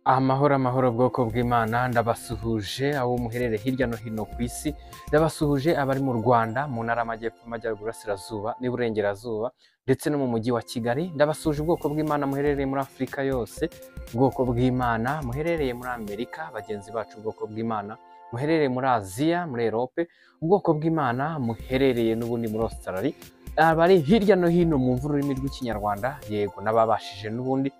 Amahoro amahoro bwoko bw'Imana, ndabasuhuje abo muherere hirya no hino ku isi, ndabasuhuje abari mu Rwanda, mu ntara y'Amajyepfo, Amajyaruguru, Iburasirazuba n'Iburengerazuba ndetse no mu mujyi wa Kigali. Ndabasuhuje ubwoko bw'Imana muherereye muri Afurika yose, ubwoko bw'Imana muherereye muri Amerika, bagenzi bacu ubwoko bw'Imana muherereye muri Aziya, muri Erope, ubwoko bw'Imana muherereye n'ubundi muri Australia, abari hirya no hino mwumva ururimi rw'Ikinyarwanda, yego n'ababashije n'ubundi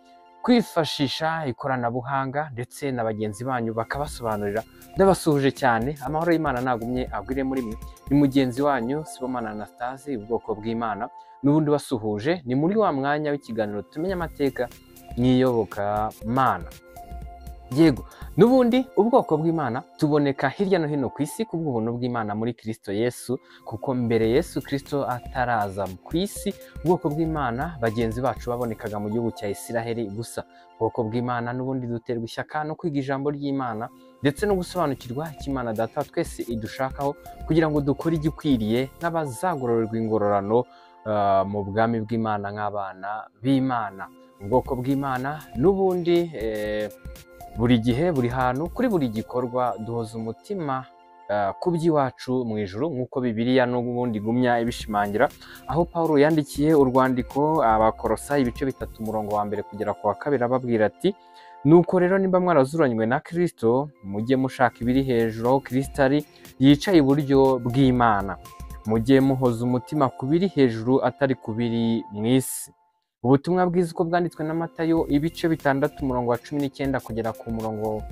kwifashisha ikoranabuhanga ndetse na bagenzi banyu bakabasobanurira. Ndabasuhuje cyane, amahoro y'Imana nagumye agwire muri mwe. Ni mugenzi wanyu Sibomana Anastase, ubwoko bw'Imana n'ubundi basuhuje. Ni muri wa mwanya w'ikiganiro Tumenye Amateka n'Iyobokamana. Yego, n'ubundi ubwoko bw'Imana tuboneka hirya no hino ku isi kubw'ubuntu bw'Imana muri Kristo Yesu, kuko mbere Yesu Kristo ataraza ku isi, ubwoko bw'Imana bagenzi bacu babonekaga mu gihugu cya Isiraheli gusa. Ubwoko bw'Imana n'ubundi duterwa ishyaka no kwiga ijambo ry'Imana ndetse no gusobanukirwa icyo Imana Data wa twese idushakaho kugira ngo dukore igikwiriye nk'abazagororerwa ingororano mu bwami bw'Imana nk'abana b'Imana. Ubwoko bw'Imana n'ubundi buri gihe, buri hantu, kuri buri gikorwa duhoza umutima ku by'iwacu mu ijuru, nk'uko Bibiliya n'ubundi igumya ibishimangira, aho Pawulo yandikiye urwandiko Abakorosayi ibice 3 umurongo wa 1 kugera ku wa 2 ababwira ati: nuko rero nimba mwarazuranywe na Kristo, mujye mushaka ibiri hejuru aho Kristo ari yicaye iburyo bw'Imana, mujye muhoza umutima ku biri hejuru atari ku biri mu isi. Ubutumwa bwiza uko bwanditswe na Matayo ibice 6 umurongo wa 19 kugera ku murongo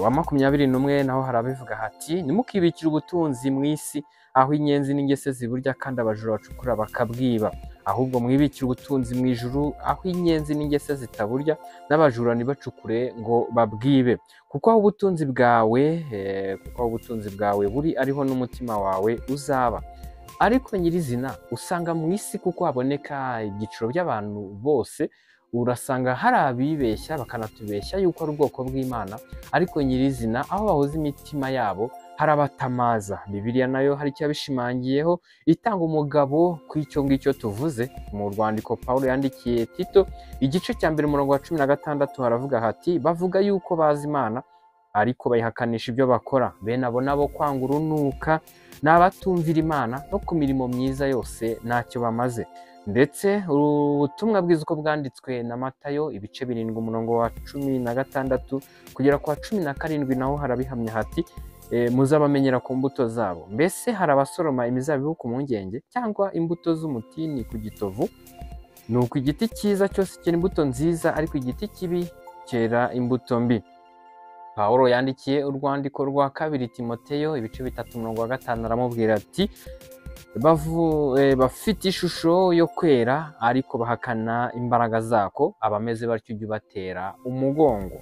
wa 21, naho harabivuga hati: ntimukibikire ubutunzi mu isi aho inyenzi n'ingese ziburya kandi abajura bacukura bakabwiba, ahubwo mwibikire ubutunzi mu ijuru aho inyenzi n'ingese zitaburya n'abajura ntibacukure ngo babwibe, kuko aho ubutunzi bwawe buri ariho n'umutima wawe uzaba. Ariko nyirizina usanga mu isi kuko haboneka ibyiciro by'abantu bose, urasanga hari abibeshya bakanatubeshya yuko ari ubwoko bw'Imana, ariko nyirizina aho bahoza imitima yabo hari abatamaza. Bibiliya nayo hari icyo yabishimangiyeho itanga umugabo ku icyo ngicyo tuvuze. Mu rwandiko Pawulo yandikiye Tito igice cya 1 umurongo wa 16 haravuga hati: bavuga yuko bazi Imana ariko bayihakanisha ibyo bakora, bene abo nabo kwanga urunuka n'abatumvira Imana no ku mirimo myiza yose ntacyo bamaze. Ndetse ubutumwa bwiza uko bwanditswe na Matayo ibice 7 umurongo wa 16 kugera ku wa 17 naho harabihamya hati: muzabamenyera ku mbuto zabo. Mbese hari abasoroma imizabibu ku mpungenge cyangwa imbuto z'umutini ku gitovu? Nuko igiti cyiza cyose cyera imbuto nziza, ariko igiti kibi cyera imbuto mbi. Pawulo yandikiye urwandiko rwa 2 Timoteyo ibice 3 umurongo wa 5 aramubwira ati: bafite ishusho yo kwera ariko bahakana imbaraga zako, abameze batyo ujye ubatera umugongo.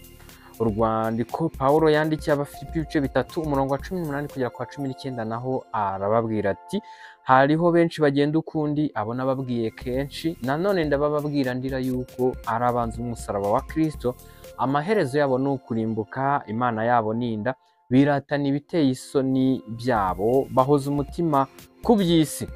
Urwandiko Pawulo yandikiye Abafilipi ibice 3 umurongo wa 18 kugera ku wa 19 naho arababwira ati: hariho benshi bagenda ukundi, abo nababwiye kenshi, nanone ndabababwira ndira yuko ari abanzi b'umusaraba wa Kristo, amaherezo yabo ni ukurimbuka, Imana yabo ni inda, biratana ibiteye isoni byabo, bahoza umutima ku by'isi.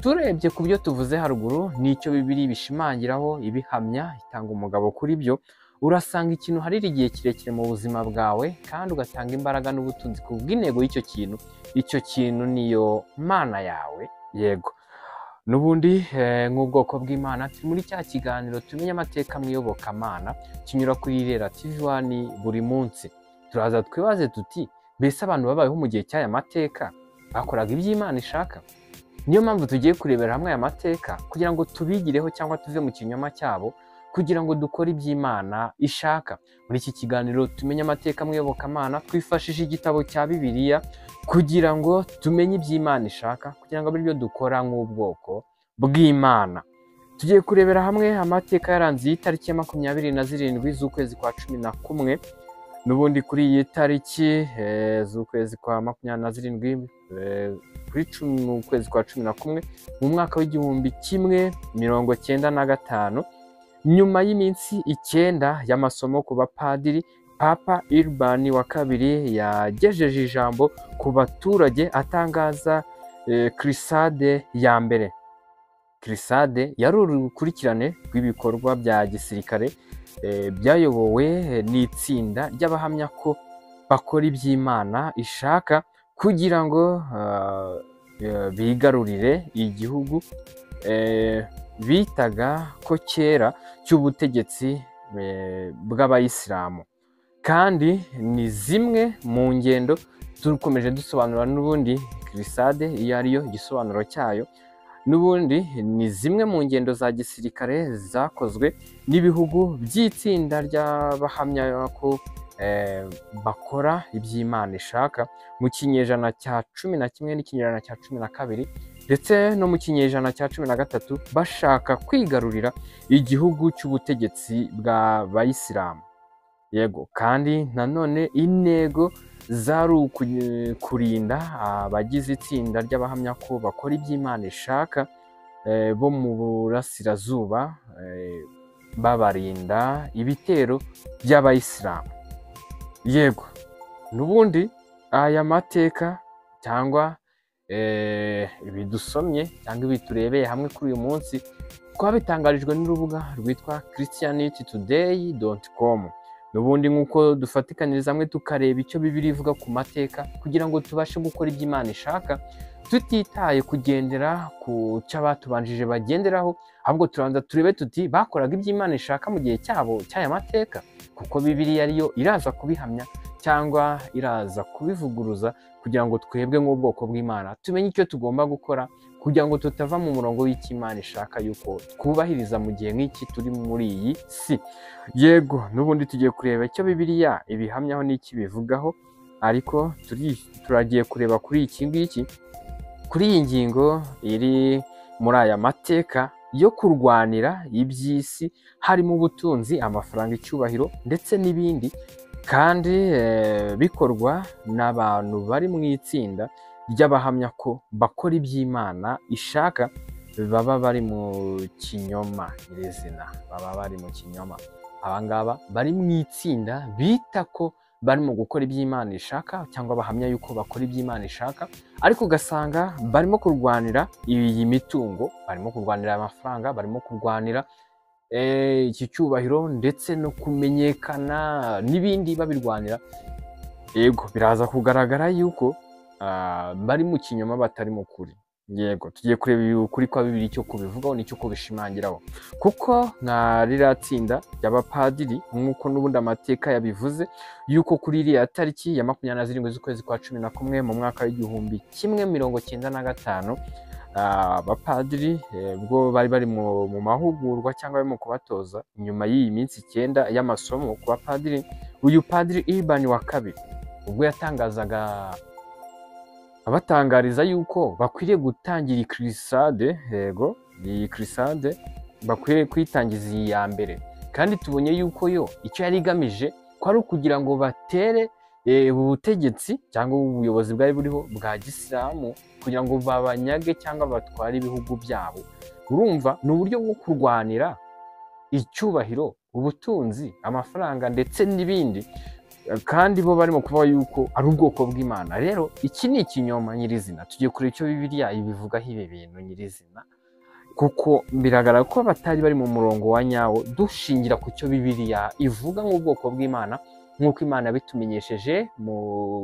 Turebye ku byo tuvuze haruguru n'icyo Bibiliya ibishimangiraho, ibihamya, itanga umugabo kuri byo, urasanga ikintu harira igihe kirekire mu buzima bwawe kandi ugatanga imbaraga n'ubutunzi ku bw'intego y'icyo kintu. Icyo kintu niyo Mana yawe. Yego, n'ubundi nk'ubwoko bw'Imana turi muri cya kiganiro Tumenye Amateka mu Iyobokamana kinyura kuri Irera TV 1 buri munsi. Turaza twibaze tuti: mbese abantu babayeho mu gihe cy'aya mateka bakoraga iby'Imana ishaka? Niyo mpamvu tugiye kurebera hamwe aya mateka kugira ngo tubigireho cyangwa tuve mu kinyoma cyabo, kugira ngo dukore iby'Imana ishaka. Muri iki kiganiro Tumenye Amateka mu Iyobokamana twifashisha igitabo cya Bibiliya kugira ngo tumenye iby'Imana ishaka, kugira ngo aribyo dukora nk'ubwoko bw'Imana. Tugiye kurebera hamwe amateka yaranze iyi tariki ya 27 z'ukwezi kwa 11. N'ubundi kuri iyi tariki z'ukwezi kwa 27 kuri 10 ukwezi kwa 11 mu mwaka w'1995, nyuma y'iminsi 9 y'amasomo ku bapadiri, Papa Urban wa II yagejeje ijambo ku baturage atangaza Crusade ya mbere. Crusade yari urukurikirane rw'ibikorwa bya gisirikare byayobowe n'itsinda ry'abahamya ko bakora iby'Imana ishaka kugira ngo bigarurire igihugu bitaga ko kera cy'ubutegetsi bw'abayisilamu. Kandi ni zimwe mu ngendo dukomeje dusobanura n'ubundi Crusade iyo ariyo, igisobanuro cyayo n'ubundi ni zimwe mu ngendo za gisirikare zakozwe n'ibihugu by'itsinda ry'abahamya ko bakora iby'Imana ishaka mu kinyejana cya 11 n'ikinyejana cya 12 ndetse no mu kinyejana cya 13, bashaka kwigarurira igihugu cy'ubutegetsi bw'abayisilamu. Yego, kandi nanone intego zari kurinda abagize itsinda ry'abahamya ko bakora iby'Imana ishaka bo mu burasirazuba, babarinda ibitero by'abayisilamu. Yego, n'ubundi aya mateka cyangwa ibi dusomye cyangwa ibi turebeye hamwe kuri uyu munsi twabitangarijwe n'urubuga rwitwa christianitytoday.com. N'ubundi nk'uko dufatikanyiriza hamwe tukareba icyo Bibiliya ivuga ku mateka kugira ngo tubashe gukora ibyo Imana ishaka, tutitaye kugendera ku cyo abatubanjije bagenderaho, ahubwo turabanza turebe tuti bakoraga ibyo Imana ishaka mu gihe cyabo cy'aya mateka, kuko Bibiliya ariyo iraza kubihamya cyangwa iraza kubivuguruza, kugira ngo twebwe nk'ubwoko bw'Imana tumenye icyo tugomba gukora kugira ngo tutava mu murongo w'icyo Imana ishaka yuko twubahiriza mu gihe nk'iki turi muri iyi si. Yego, n'ubundi tugiye kureba icyo Bibiliya ibihamyaho n'iki bivugaho, ariko turagiye kureba kuri iki ngiki, kuri iyi ngingo iri muri aya mateka yo kurwanira iby'isi, harimo ubutunzi, amafaranga, icyubahiro ndetse n'ibindi, kandi bikorwa n'abantu bari mu itsinda ry'abahamya ko bakora iby'Imana ishaka, baba bari mu kinyoma nyirizina, baba bari mu kinyoma. Abangaba bari mu itsinda bita ko barimo gukora iby'Imana ishaka cyangwa bahamya yuko bakora iby'Imana ishaka, ariko ugasanga barimo kurwanira iyi mitungo, barimo kurwanira amafaranga, barimo kurwanira iki cyubahiro ndetse no kumenyekana n'ibindi babirwanira. Yego, biraza kugaragara yuko bari mu kinyoma batari mu kuri. Yego, tugiye kureba ukuri kwa Bibiliya icyo kubivugaho n'icyo kubishimangiraho, kuko nka ririya tsinda ry'abapadiri nk'uko n'ubundi amateka yabivuze yuko kuri iriya tariki ya 27 z'ukwezi kwa 11 mu mwaka w'1995, abapadiri ubwo bari bari mu mahugurwa cyangwa barimo kubatoza nyuma y'iyi minsi 9 y'amasomo ku bapadiri, uyu padiri Urban wa kabiri ubwo yatangazaga abatangariza yuko bakwiriye gutangira Crusade. Yego, iyi Crusade bakwiriye kuyitangiza iyi ya mbere, kandi tubonye yuko yo icyo yari igamije ko ari ukugira ngo batere ubutegetsi cyangwa ubuyobozi bwari buriho bwa gisilamu, kugira ngo babanyage cyangwa batware ibihugu byabo. Urumva ni uburyo bwo kurwanira icyubahiro, ubutunzi, amafaranga ndetse n'ibindi, kandi bo barimo kuvuga yuko ari ubwoko bw'Imana. Rero iki ni ikinyoma nyirizina. Tugiye kureba icyo Bibiliya ibivugaho ibi bintu nyirizina, kuko biragaragara ko batari bari mu murongo wa nyawo dushingira ku cyo Bibiliya ivuga nk'ubwoko bw'Imana, nk'uko Imana yabitumenyesheje mu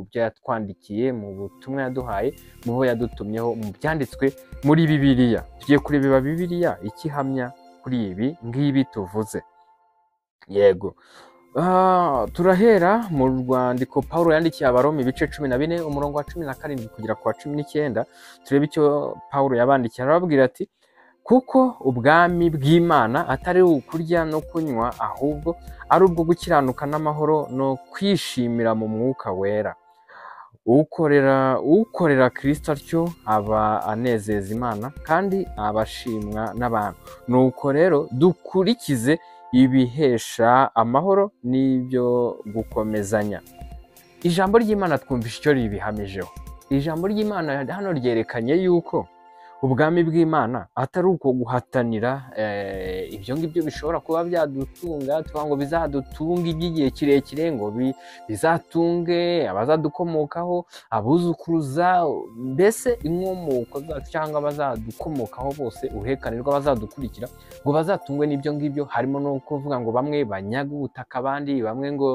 byo yatwandikiye, mu butumwa yaduhaye, mu bo yadutumyeho, mu byanditswe muri Bibiliya. Tugiye kureba Bibiliya ikihamya kuri ibi ngibi tuvuze. Yego, turahera mu rwandiko Pawulo yandikiye Abaroma ibice 14 umurongo wa 17 kugera ku wa 19, turebe icyo Pawulo yabandikiye. Arababwira ati kuko ubwami bw'Imana atari ukurya no kunywa, ahubwo ari ubwo gukiranuka n'amahoro no kwishimira mu mwuka wera. Ukorera Kristo atyo aba anezeza Imana kandi abashimwa n'abantu. Nuko rero dukurikize ibihesha amahoro n'ibyo gukomezanya. Ijambo ry'Imana twumvisha icyo ribihamijeho. Ijambo ry'Imana hano ryerekanye yuko Ubwami bw'Imana atari uko guhatanira ibyo ngibyo bishobora kuba byadutunga, tuvuga ngo bizadutunge iby'igihe kirekire, ngo bizatunge abazadukomokaho, abuzukuruza, mbese inkomoko zacu cyangwa abazadukomokaho bose, uruhekane rw'abazadukurikira, ngo bazatungwe n'ibyo ngibyo. Harimo no kuvuga ngo bamwe banyaga ubutaka abandi, bamwe ngo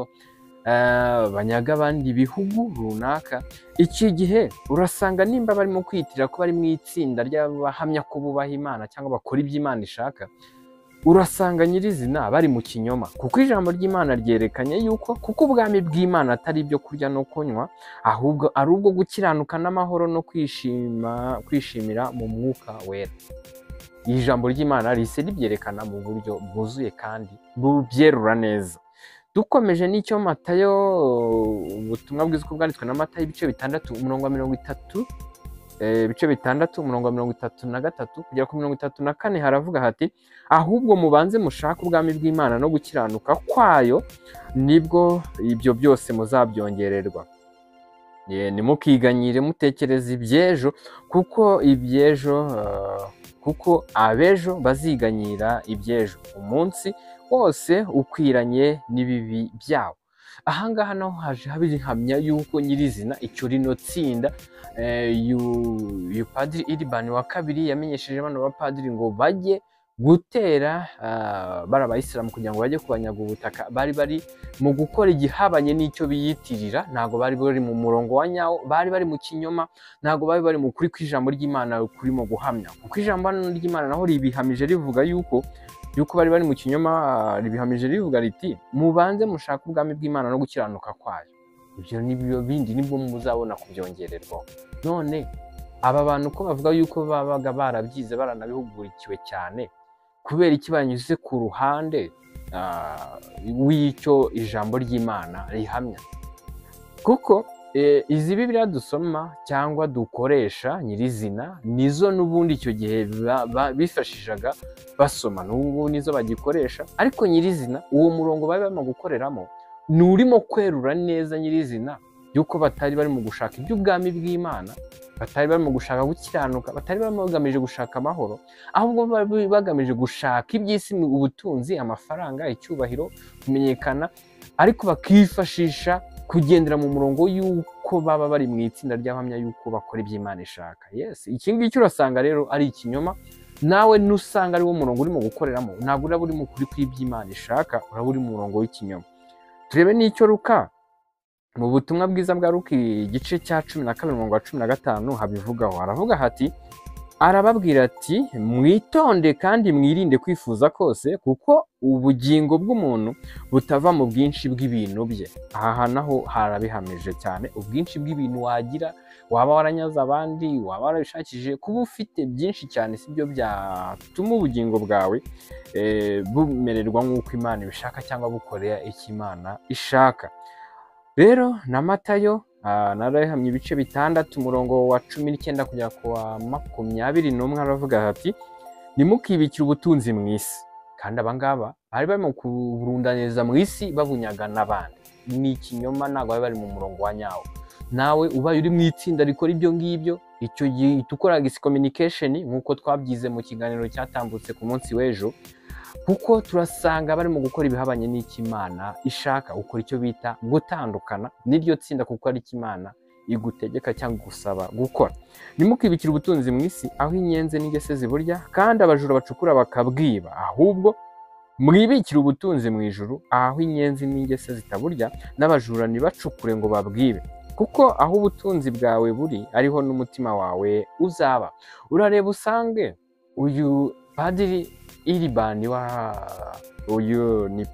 banyaga abandi ibihugu runaka. Iki gihe urasanga nimba barimo kwiyitirira ko bari mu itsinda ry'abahamya ko bubaha Imana cyangwa bakora ibyo Imana ishaka, urasanga nyirizina bari mu kinyoma, kuko ijambo ry'Imana ryerekanye yuko kuko ubwami bw'Imana atari ibyo kurya no kunywa, ahubwo ari ubwo gukiranuka n'amahoro no kwishimira mu mwuka wera. Iri jambo ry'Imana rihise ribyerekana mu buryo bwuzuye kandi bubyerura neza. Dukomeje n'icyo Matayo, ubutumwa bwiza uko bwanditswe na Matayo, ibice 6 umurongo wa 30, ibice 6 umurongo wa 33 kugera ku 34, haravuga hati: ahubwo mubanze mushake ubwami bw'Imana no gukiranuka kwayo, nibwo ibyo byose muzabyongererwa. Ntimukiganyire mutekereza iby'ejo, kuko iby'ejo kuko abejo baziganyira iby'ejo, umunsi wose ukwiranye n'ibibi byawo. Ahangaha naho haje habihamya yuko nyirizina icyo rino tsinda, uyu Padiri Iribani wa kabiri yamenyesheje bano bapadiri ngo bajye gutera bari abayisilamu kugira ngo bajye kubanyaga ubutaka. Bari bari mu gukora igihabanye n'icyo biyitirira, ntabwo bari bari mu murongo wa nyawo, bari bari mu kinyoma, ntabwo bari bari mu kuri kw'ijambo ry'Imana kurimo guhamya, kuko ijambo ry'Imana naho ribihamije rivuga yuko bari bari mu kinyoma, ribihamije rivuga riti: mubanze mushake ubwami bw'Imana no gukiranuka kwayo, ibyo nibyo bindi nibwo muzabona kubyongererwaho. None aba bantu ko bavuga yuko babaga barabyize baranabihugurikiwe cyane, kubera iki banyuze ku ruhande w'icyo ijambo ry'Imana rihamya? Kuko izi Bibiliya dusoma cyangwa dukoresha nyirizina nizo n'ubundi icyo gihe bifashishaga basoma, n'ubu nizo bagikoresha, ariko nyirizina uwo murongo bari barimo gukoreramo ni urimo kwerura neza nyirizina yuko batari bari mu gushaka iby'ubwami bw'Imana, batari barimo gushaka gukiranuka, batari barimo bagamije gushaka amahoro, ahubwo bari bagamije gushaka iby'isi, ubutunzi, amafaranga, icyubahiro, kumenyekana, ariko bakifashisha kugendera mu murongo y'uko baba bari mu itsinda ry'abahamya y'uko bakora iby'Imana ishaka. Yes, iki ngiki urasanga rero ari ikinyoma. Nawe nusanga ari wo murongo urimo gukoreramo, ntabwo uraba uri mu kuri kw'iby'Imana ishaka, uraba uri mu murongo w'ikinyoma. Turebe n'icyo Luka mu butumwa bwiza bwa Luka igice cya 12 umurongo wa 15 habivugaho. Aravuga hati, arababwira ati: mwitonde kandi mwirinde kwifuza kose, kuko ubugingo bw'umuntu butava mu bwinshi bw'ibintu bye. Aha naho harabihamije cyane, ubwinshi bw'ibintu wagira, waba waranyaze abandi, waba warabishakishije, kuba ufite byinshi cyane sibyo byatuma ubugingo bwawe bumererwa nk'uko Imana ibishaka cyangwa bukorera icyo Imana ishaka. Rero na Matayo narahamye ibice 6 umurongo wa 19 kugera ku wa 21, aravuga ati: ntimukibikire ubutunzi mu isi. Kandi abangaba bari barimo kuburundaniriza mu isi babunyaga n'abandi. Ni ikinyoma, ntabwo bari bari mu murongo wa nyawo. Nawe ubaye uri mu itsinda rikora ibyo ngibyo, icyo gihe ukora communication nk'uko twabyize mu kiganiro cyatambutse ku munsi w'ejo, kuko turasanga barimo gukora ibihabanye n'Imana ishaka, ukora icyo bita gutandukana n'iryo tsinda, kuko ari Imana igutegeka cyangwa gusaba gukora. Ntimukibikire ubutunzi mu isi, aho inyenzi n'ingese ziburya kandi abajura bacukura bakabwiba, ahubwo mwibikire ubutunzi mu ijuru, aho inyenzi n'ingese zitaburya n'abajura ntibacukure ngo babwibe, kuko aho ubutunzi bwawe buri ariho n'umutima wawe uzaba. Urareba usange uyu Padiri Iribani wa uyu ni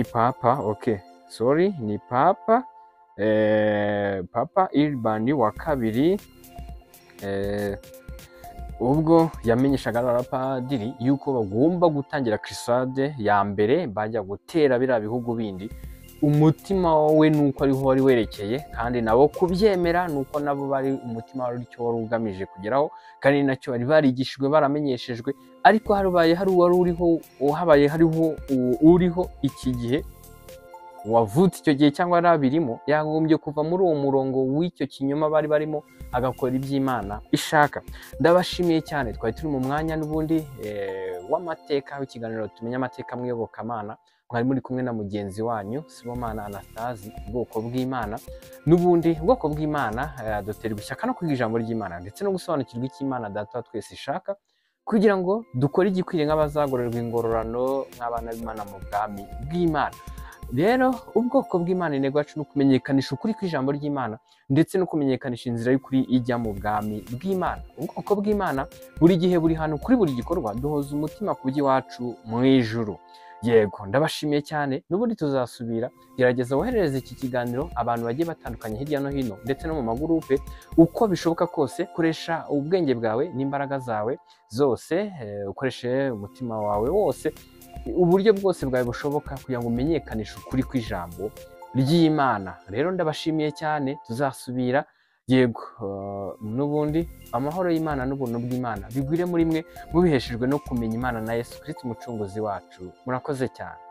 papa, okay, sorry, ni papa, Papa Iribani wa kabiri, ubwo yamenyeshaga abapadiri yuko bagomba gutangira crusade ya mbere bajya gutera biriya bihugu bindi. Umutima we nuko ariho wari werekeye, kandi nabo kubyemera nuko nabo bari umutima wari icyo wari ugamije kugeraho, kandi nacyo bari barigishijwe baramenyeshejwe. Ariko habaye hari uwari uriho, habaye hariho uriho iki gihe Wavutse icyo gihe cyangwa yari abirimo, yagombye kuva muri uwo murongo w'icyo kinyoma bari barimo, agakora iby'Imana ishaka. Ndabashimiye cyane. Twari turi mu mwanya n'ubundi w'amateka, w'ikiganiro Tumenye Amateka mu Iyobokamana. Mwari muri kumwe na mugenzi wanyu Sibomana Anastase. Ubwoko bw'Imana n'ubundi, ubwoko bw'Imana duterwa ishyaka no kwiga ijambo ry'Imana ndetse no gusobanukirwa icyo Imana Data wa twese ishaka, kugira ngo dukore igikwiriye nk'abazagororerwa ingororano nk'abana b'Imana mu bwami bw'Imana. Rero ubwoko bw'Imana, intego yacu ni ukumenyekanisha ukuri kw'ijambo ry'Imana ndetse no kumenyekanisha inzira y'ukuri ijya mu bwami bw'Imana. Ubwoko bw'Imana buri gihe, buri hantu, kuri buri gikorwa, duhoza umutima ku by'iwacu mu ijuru. Yego, ndabashimiye cyane. N'ubundi tuzasubira. Gerageza woherereze iki kiganiro abantu bagiye batandukanye hirya no hino, ndetse no mu magurupe uko bishoboka kose. Koresha ubwenge bwawe n'imbaraga zawe zose, ukoreshe umutima wawe wose, uburyo bwose bwawe bushoboka, kugira ngo umenyekanishe ukuri kw'ijambo ry'Imana. Rero ndabashimiye cyane, tuzasubira. Yego, n'ubundi amahoro y'Imana n'ubuntu bw'Imana bigwire muri mwe, mubiheshejwe no kumenya Imana na Yesu Kristo Umucunguzi wacu. Murakoze cyane.